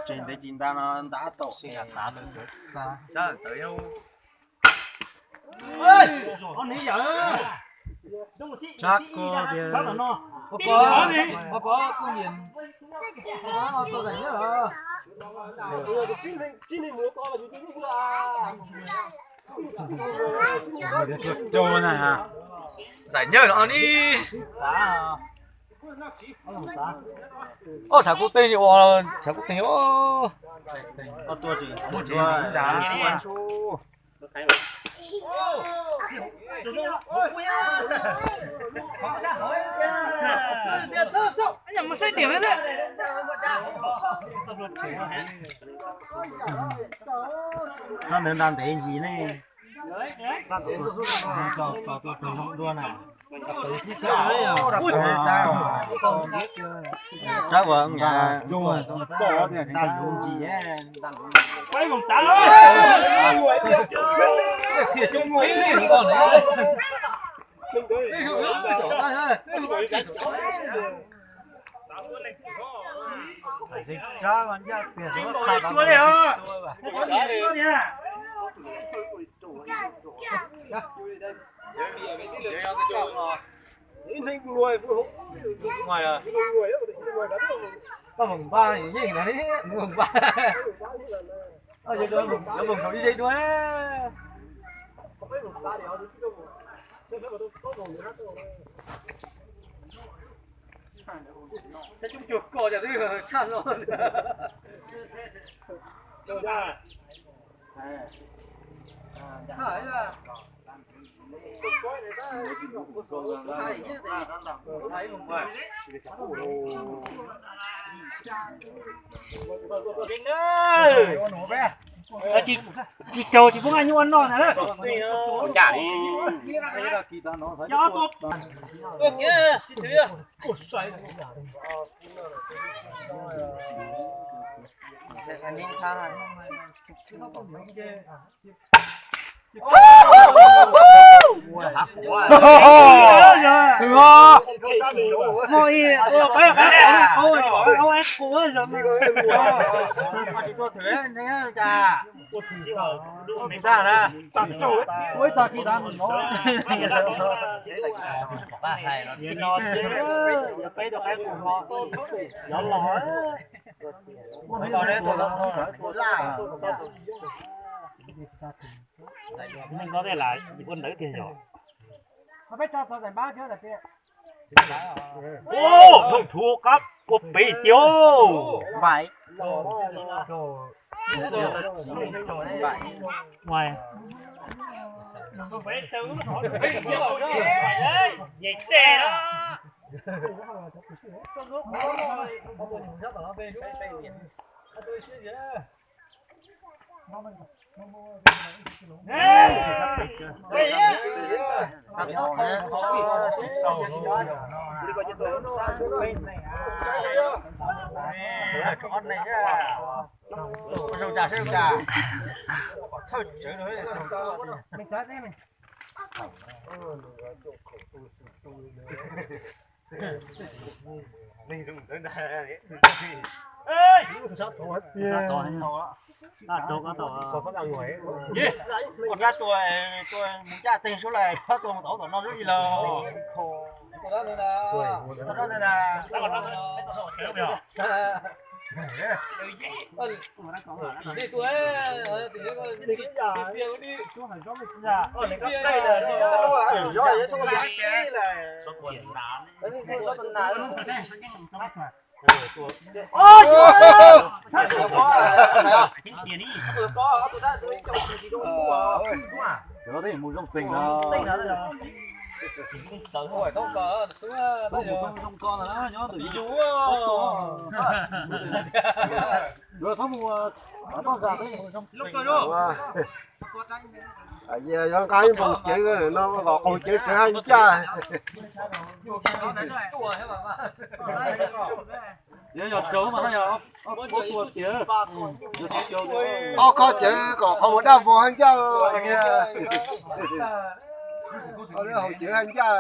Tsev ntev tsis nta no nta tau. Tsab koj tias, ua koj, ua koj kuj niam, tau zaim nyob. Zaim nyob los ni. Ob, sav kuj teeg, sav kuj teeg. Nyob ntawd nta ntev ntsis ne. Dua na. Rab uas nta lub ntsis, nta lub ntsis. Koj mus npaj yeej ntag, mus npaj. Koj yuav mus saum ib zej dua. Coob cuag koj cas twb tshaj no. Tsis caug tsis pub nqa nyuj ua noj ntag na. Neeg no tej lam ua ntawd tiag yog. Ub, looj thuv qab ua pem tiag. Ua rab tua, tua mus caj teg suab lawm, rab tua mus tom ub tom no lub ib lawm. Mus zoo teeg no. Mus zoo ko no nyob ntawm yus. Yuav txhob mus toj zas. Yog nqa ib npoo cev no los qaug cev tsev haj ncaj. Yog yog tau mas yog tua tiag. Ob khob cev kom qhov muag daj vog haj ncaj. Haus cev haj ncaj.